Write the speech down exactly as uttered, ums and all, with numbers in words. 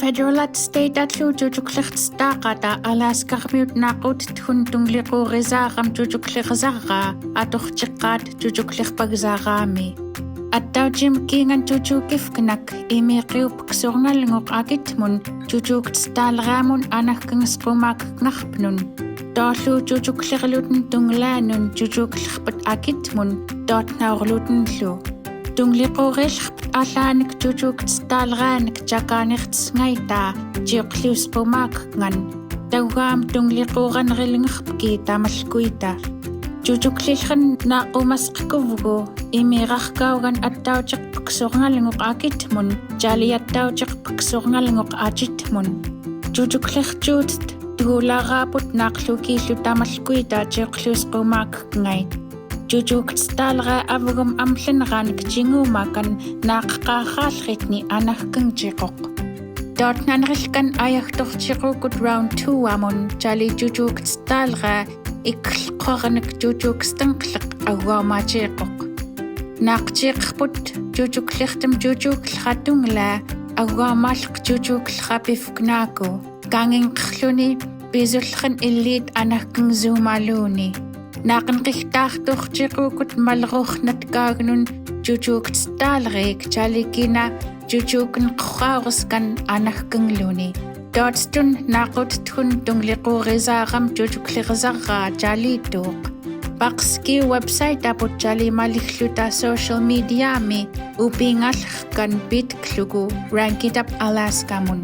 Pedrolat State atlu jujukliqtstaqata Alaska-miut naqut tuun tungliqurisaram jujukliqsara atuqciqat jujukliqpaksarami. Attautim kingan jujukifknak imiqiupksurngalnguq akitmun jujuktstalramun anahkingsqumakngarpnun. Toolu jujukliqlutn tunglaanun jujukliqput akitmun tootnaurlutnlu. Tungliquriqput allanik jujuktstalranik jakaniqtsngaita jiuqliusqumakngan. Taugaam tungliquranrilngaqpki tamalkuita. Jujuklilqn naqumasqkuvgu imiraqkaugan attautiqpksurngalnguq akitmun jali attautiqpksurngalnguq atitmun. Jujukliqjut tuularaput naqlukillu tamalkuita jiuqliusqumakngait. Jujuktstalra avgum amlnranik jingumakan naqqaqalritni anahkngjiquq. Tootnanrilkan ayagtuqjiqukut round two amun jali jujuktstalra iklqornik jujukstngqliq aguaumajiquq. Naqjiqput jujukliqtm jujukliqatungla aguaumalq jujukliqapivknaku. Kanginqluni pisullqn illit anahkngsumaluni. Naqnqigtaqtuqjiqukut malruqnatkagnun jujuktstalrik jali kina jujuknqurauruskan anahkngluni. Tootstun naqut tuun tungliqurisaram jujukliqsara jali tuuq. Paqski website aput jali malikluta social media mi upingalqkan pitkluku Rankitap Alaska mun.